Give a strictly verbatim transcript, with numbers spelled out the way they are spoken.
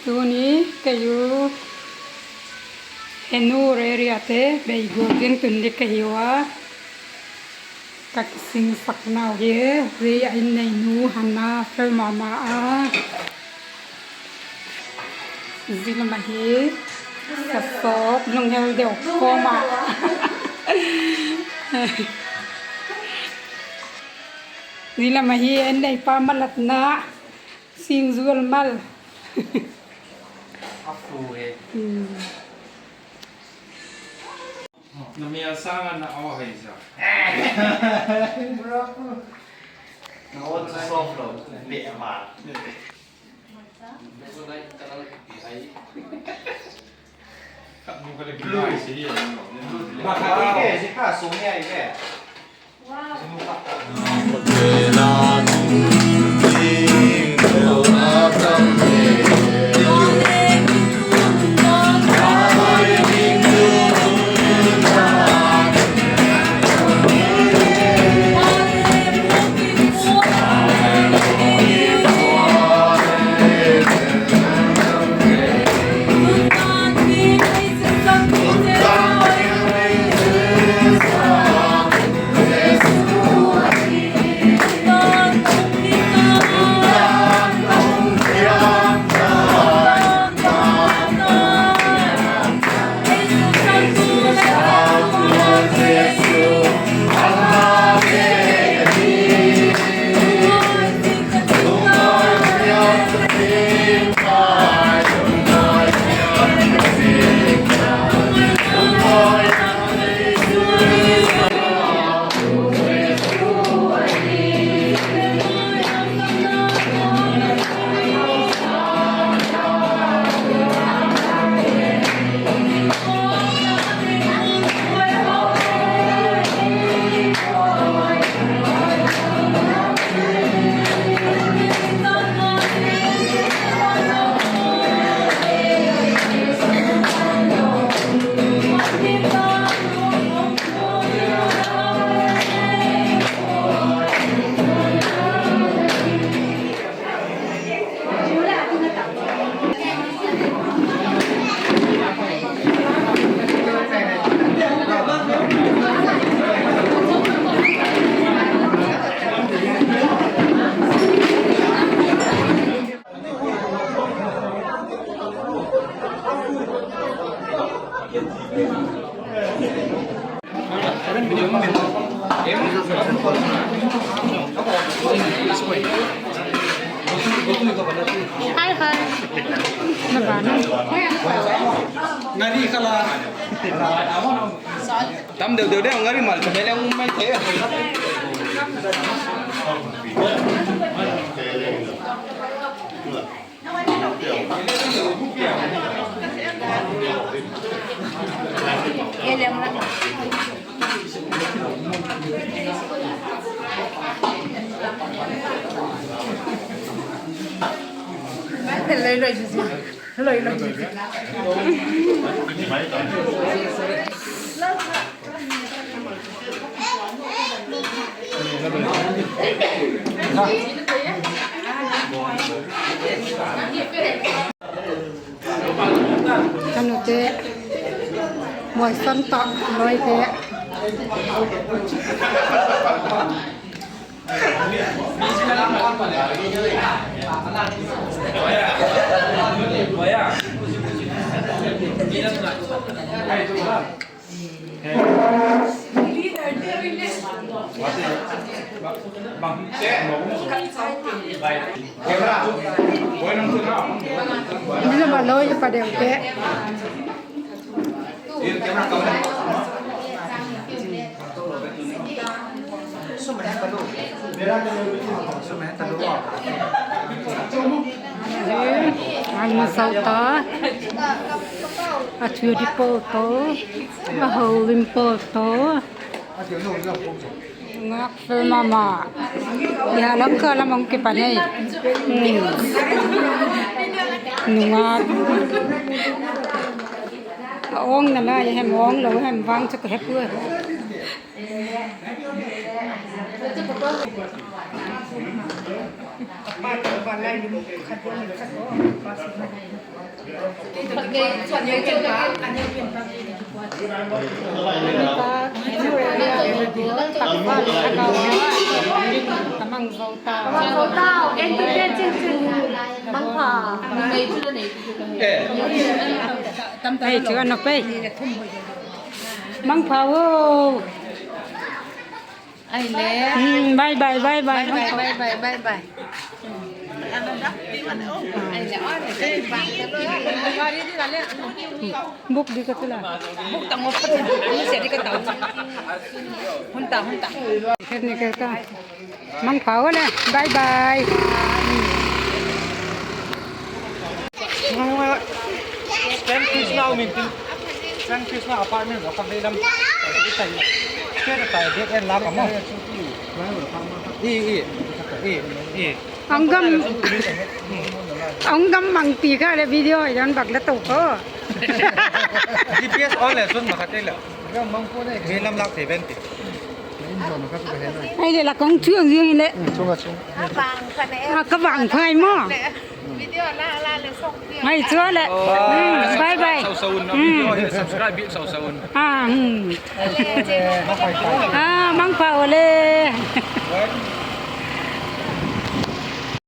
Tuni kei u Hennur area te bei gual ding tun ding ka hiu a, ka kisingsaknau hi, zia inneinu Hannah fel ma ma a, zia lam ahi, sa sawt lunghel deu kawm a, zia lam ahi, inneipa malatna, singzual mal. A fu he. Na mial sâng a na aw hei sa. Na aw chu soft lo, beh ma. Blue. Ba kha ke, zia kha sum ngai ke. Hai, hai. Na ba na. Ngari khala. Tam deu deu deu ngari mal, chale le um mai the. Ka nute, Mualson tawh Lawite. Ila ba loi pa deu te. An masal ta, a chu di po to, a ho lim po to. Nungak fel ma ma. Ia lam ka lam ong kipan ei. Hmm. Nungak. A ong na lai hem, ong lo hem vang chu ka he pua. Khat khat khat. Ei chu a nop ei. Mangpha o. Ai le. Hmm, bye bye, bye bye. Bye bye, bye bye, bye bye. Buk di ka tu la. Buk ta ngo pa ti. Ni se di ka tau. Hun ta, hun ta. Khet ni ka ta. Mangpha o le. Bye bye. Stan Krishna um intin. Stan Krishna apartment lo kha vei lam. State ta dead end lam a mo. I, i, i, i. Ang gam, ang gam mangpi kha le video yan bak la to ko. G P S on le sun ma kha te le. Vei lam lak thei ben ti. Ai le la kong chuang ziang le. Chunga chung. A ka vang phai mo. Video la la le song. Mai chua le. Hmm, bye bye. Sau sau un. Hmm. Video subscribe bik sau sau un. Ah, hmm. Ah, mangpha o le.